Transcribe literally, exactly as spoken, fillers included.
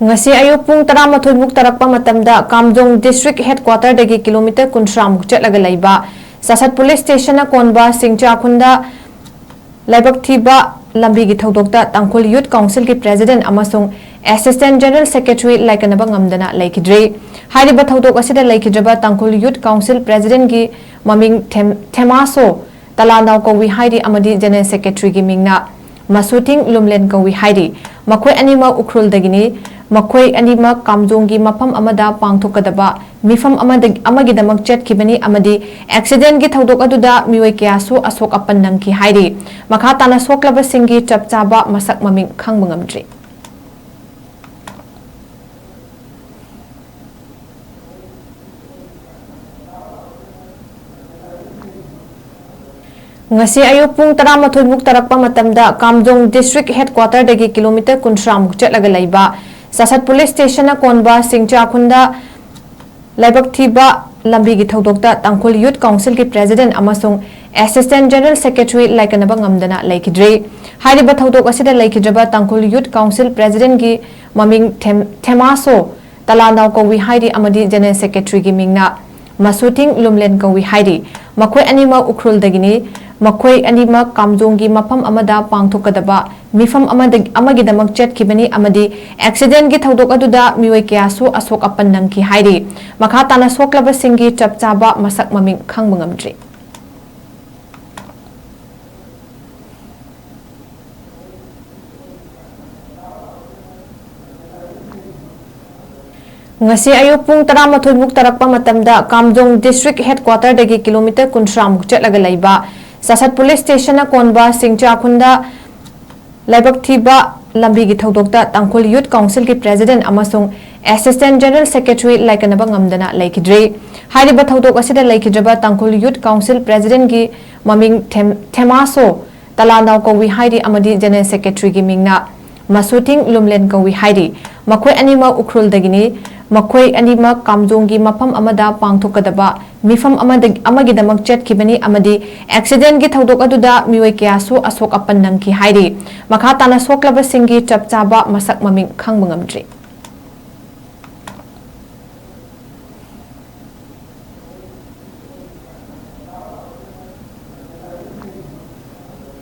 ꯉꯁꯤ ꯑꯌꯨꯛ ꯄꯨꯡ ꯇꯔꯥꯃꯥꯊꯣꯏ ꯃꯨꯛ ꯇꯥꯔꯛꯄ ꯃꯇꯝꯗ ꯀꯥꯝꯖꯣꯡ ꯗꯤꯁꯇ꯭ꯔꯤꯛ ꯍꯦꯗꯀ꯭ꯋꯥꯇꯔꯗꯒꯤ ꯀꯤꯂꯣꯃꯤꯇꯔ ꯀꯨꯟꯊ꯭ꯔꯥ ꯃꯨꯛ ꯆꯠꯂꯒ ꯂꯩꯕ ꯆꯥꯁꯠ ꯄꯨꯂꯤꯁ ꯁ꯭ꯇꯦꯁꯟꯅ ꯀꯣꯟꯕ ꯁꯤꯡꯆꯥꯈꯨꯟꯗ ꯂꯥꯏꯕꯛ ꯊꯤꯕ ꯂꯝꯕꯤꯒꯤ ꯊꯧꯗꯣꯛꯇ ꯇꯥꯡꯈꯨꯜ ꯌꯨꯠ ꯀꯥꯎꯟꯁꯤꯜꯒꯤ ꯄ꯭ꯔꯦꯁꯤꯗꯦꯟꯠ ꯑꯃꯁꯨꯡ ꯑꯦꯁꯤꯁꯇꯦꯟꯠ ꯖꯦꯅꯔꯦꯜ ꯁꯦꯀ꯭ꯔꯦꯇꯔꯤ ꯂꯥꯏꯀꯠꯅꯕ ꯉꯝꯗꯅ ꯂꯩꯈꯤꯗ꯭ꯔꯦ꯫ ꯍꯥꯏꯔꯤꯕ ꯊꯧꯗꯣꯛ ꯑꯁꯤꯗ ꯂꯩꯈꯤꯗ꯭ꯔꯕ ꯇꯥꯡꯈꯨꯜ ꯌꯨꯠ ꯀꯥꯎꯟꯁꯤꯜ ꯄ꯭ꯔꯦꯁꯤꯗꯦꯟꯠꯀꯤ ꯃꯃꯤꯡ ꯊꯦꯝ-, ꯊꯦꯃꯥꯁꯣ ꯇꯂꯥꯅꯥꯎ ꯀꯧꯏ ꯍꯥꯏꯔꯤ ꯑꯃꯗꯤ ꯖꯦꯅꯔꯦꯜ ꯁꯦꯀ꯭ꯔꯦꯇꯔꯤꯒꯤ ꯃꯤꯡꯅ ꯃꯁꯨꯊꯤꯡ ꯂꯨꯝꯂꯦꯟ ꯀꯧꯏ ꯍꯥꯏꯔꯤ꯫ ꯃꯈꯣꯏ ꯑꯅꯤꯃꯛ ꯎꯈ꯭ꯔꯨꯜꯗꯒꯤꯅꯤ꯫ ꯃꯈꯣꯏ ꯑꯅꯤꯃꯛ ꯀꯥꯝꯖꯣꯡꯒꯤ ꯃꯐꯝ ꯑꯃꯗ ꯄꯥꯡꯊꯣꯛꯀꯗꯕ ꯃꯤꯐꯝ ꯑꯃꯗ-, ꯑꯃꯒꯤꯗꯃꯛ ꯆꯠꯈꯤꯕꯅꯤ ꯑꯃꯗꯤ ꯑꯦꯛꯁꯤꯗꯦꯟꯠꯀꯤ ꯊꯧꯗꯣꯛ ꯑꯗꯨꯗ ꯃꯤꯑꯣꯏ ꯀꯌꯥꯁꯨ ꯑꯁꯣꯛ ꯑꯄꯟ ꯅꯪꯈꯤ ꯍꯥꯏꯔꯤ꯫ ꯃꯈꯥ ꯇꯥꯅ ꯁꯣꯛꯂꯕꯁꯤꯡꯒꯤ ꯆꯞ ꯆꯥꯕ ꯃꯁꯛ ꯃꯃꯤꯡ ꯈꯪꯕ ꯉꯝꯗ꯭ꯔꯤ꯫ ꯉꯁꯤ ꯑꯌꯨꯛ ꯄꯨꯡ ꯇꯔꯥꯃꯥꯊꯣꯏ ꯃꯨꯛ ꯇꯥꯔꯛꯄ ꯃꯇꯝꯗ ꯀꯥꯝꯖꯣꯡ ꯗꯤꯁꯇ꯭ꯔꯤꯛ ꯍꯦꯗꯀ꯭ꯋꯥꯇꯔꯗꯒꯤ ꯀꯤꯂꯣꯃꯤꯇꯔ ꯀꯨꯟꯊ꯭ꯔꯥ ꯃꯨꯛ ꯆꯠꯂꯒ ꯂꯩꯕ ꯆꯥꯁꯠ ꯄꯨꯂꯤꯁ ꯁ꯭ꯇꯦꯁꯟꯅ ꯀꯣꯟꯕ ꯁꯤꯡꯆꯥꯈꯨꯟꯗ ꯂꯥꯏꯕꯛ ꯊꯤꯕ ꯂꯝꯕꯤꯒꯤ ꯊꯧꯗꯣꯛꯇ ꯇꯥꯡꯈꯨꯜ ꯌꯨꯠ ꯀꯥꯎꯟꯁꯤꯜꯒꯤ ꯄ꯭ꯔꯦꯁꯤꯗꯦꯟꯠ ꯑꯃꯁꯨꯡ ꯑꯦꯁꯤꯁꯇꯦꯟꯠ ꯖꯦꯅꯔꯦꯜ ꯁꯦꯀ꯭ꯔꯦꯇꯔꯤ ꯂꯥꯏꯀꯠꯅꯕ ꯉꯝꯗꯅ ꯂꯩꯈꯤꯗ꯭ꯔꯦ꯫ ꯍꯥꯏꯔꯤꯕ ꯊꯧꯗꯣꯛ ꯑꯁꯤꯗ ꯂꯩꯈꯤꯗ꯭ꯔꯕ ꯇꯥꯡꯈꯨꯜ ꯌꯨꯠ ꯀꯥꯎꯟꯁꯤꯜ ꯄ꯭ꯔꯦꯁꯤꯗꯦꯟꯠꯀꯤ ꯃꯃꯤꯡ ꯊꯦꯝ-, ꯊꯦꯃꯥꯁꯣ ꯇꯂꯥꯅꯥꯎ ꯀꯧꯏ ꯍꯥꯏꯔꯤ ꯑꯃꯗꯤ ꯖꯦꯅꯔꯦꯜ ꯁꯦꯀ꯭ꯔꯦꯇꯔꯤꯒꯤ ꯃꯤꯡꯅ ꯃꯁꯨꯊꯤꯡ ꯂꯨꯝꯂꯦꯟ ꯀꯧꯏ ꯍꯥꯏꯔꯤ꯫ ꯃꯈꯣꯏ ꯑꯅꯤꯃꯛ ꯎꯈ꯭ꯔꯨꯜꯗꯒꯤꯅꯤ꯫ ꯃꯈꯣꯏ ꯑꯅꯤꯃꯛ ꯀꯥꯝꯖꯣꯡꯒꯤ ꯃꯐꯝ ꯑꯃꯗ ꯄꯥꯡꯊꯣꯛꯀꯗꯕ ꯃꯤꯐꯝ ꯑꯃꯗ-, ꯑꯃꯒꯤꯗꯃꯛ ꯆꯠꯈꯤꯕꯅꯤ ꯑꯃꯗꯤ ꯑꯦꯛꯁꯤꯗꯦꯟꯠꯀꯤ ꯊꯧꯗꯣꯛ ꯑꯗꯨꯗ ꯃꯤꯑꯣꯏ ꯀꯌꯥꯁꯨ ꯑꯁꯣꯛ ꯑꯄꯟ ꯅꯪꯈꯤ ꯍꯥꯏꯔꯤ꯫ ꯃꯈꯥ ꯇꯥꯅ ꯁꯣꯛꯂꯕꯁꯤꯡꯒꯤ ꯆꯞ ꯆꯥꯕ ꯃꯁꯛ ꯃꯃꯤꯡ ꯈꯪꯕ ꯉꯝꯗ꯭ꯔꯤ꯫ ꯉꯁꯤ ꯑꯌꯨꯛ ꯄꯨꯡ ꯇꯔꯥꯃꯥꯊꯣꯏ ꯃꯨꯛ ꯇꯥꯔꯛꯄ ꯃꯇꯝꯗ ꯀꯥꯝꯖꯣꯡ ꯗꯤꯁꯇ꯭ꯔꯤꯛ ꯍꯦꯗꯀ꯭ꯋꯥꯇꯔꯗꯒꯤ ꯀꯤꯂꯣꯃꯤꯇꯔ ꯀꯨꯟꯊ꯭ꯔꯥ ꯃꯨꯛ ꯆꯠꯂꯒ ꯂꯩꯕ ꯆꯥꯁꯠ ꯄꯨꯂꯤꯁ ꯁ꯭ꯇꯦꯁꯟꯅ ꯀꯣꯟꯕ ꯁꯤꯡꯆꯥꯈꯨꯟꯗ ꯂꯥꯏꯕꯛ ꯊꯤꯕ ꯂꯝꯕꯤꯒꯤ ꯊꯧꯗꯣꯛꯇ ꯇꯥꯡꯈꯨꯜ ꯌꯨꯠ ꯀꯥꯎꯟꯁꯤꯜꯒꯤ ꯄ꯭ꯔꯦꯁꯤꯗꯦꯟꯠ ꯑꯃꯁꯨꯡ ꯑꯦꯁꯤꯁꯇꯦꯟꯠ ꯖꯦꯅꯔꯦꯜ ꯁꯦꯀ꯭ꯔꯦꯇꯔꯤ ꯂꯥꯏꯀꯠꯅꯕ ꯉꯝꯗꯅ ꯂꯩꯈꯤꯗ꯭ꯔꯦ꯫ ꯍꯥꯏꯔꯤꯕ ꯊꯧꯗꯣꯛ ꯑꯁꯤꯗ ꯂꯩꯈꯤꯗ꯭ꯔꯕ ꯇꯥꯡꯈꯨꯜ ꯌꯨꯠ ꯀꯥꯎꯟꯁꯤꯜ ꯄ꯭ꯔꯦꯁꯤꯗꯦꯟꯠꯀꯤ ꯃꯃꯤꯡ ꯊꯦꯝ-, ꯊꯦꯃꯥꯁꯣ ꯇꯂꯥꯅꯥꯎ ꯀꯧꯏ ꯍꯥꯏꯔꯤ ꯑꯃꯗꯤ ꯖꯦꯅꯔꯦꯜ ꯁꯦꯀ꯭ꯔꯦꯇꯔꯤꯒꯤ ꯃꯤꯡꯅ ꯃꯁꯨꯊꯤꯡ ꯂꯨꯝꯂꯦꯟ ꯀꯧꯏ ꯍꯥꯏꯔꯤ꯫ ꯃꯈꯣꯏ ꯑꯅꯤꯃꯛ ꯎꯈ꯭ꯔꯨꯜꯗꯒꯤꯅꯤ꯫ ꯃꯈꯣꯏ ꯑꯅꯤꯃꯛ ꯀꯥꯝꯖꯣꯡꯒꯤ ꯃꯐꯝ ꯑꯃꯗ ꯄꯥꯡꯊꯣꯛꯀꯗꯕ ꯃꯤꯐꯝ ꯑꯃꯗ-, ꯑꯃꯒꯤꯗꯃꯛ ꯆꯠꯈꯤꯕꯅꯤ ꯑꯃꯗꯤ ꯑꯦꯛꯁꯤꯗꯦꯟꯠꯀꯤ ꯊꯧꯗꯣꯛ ꯑꯗꯨꯗ ꯃꯤꯑꯣꯏ ꯀꯌꯥꯁꯨ ꯑꯁꯣꯛ ꯑꯄꯟ ꯅꯪꯈꯤ ꯍꯥꯏꯔꯤ꯫ ꯃꯈꯥ ꯇꯥꯅ ꯁꯣꯛꯂꯕꯁꯤꯡꯒꯤ ꯆꯞ ꯆꯥꯕ ꯃꯁꯛ ꯃꯃꯤꯡ ꯈꯪꯕ ꯉꯝꯗ꯭ꯔꯤ꯫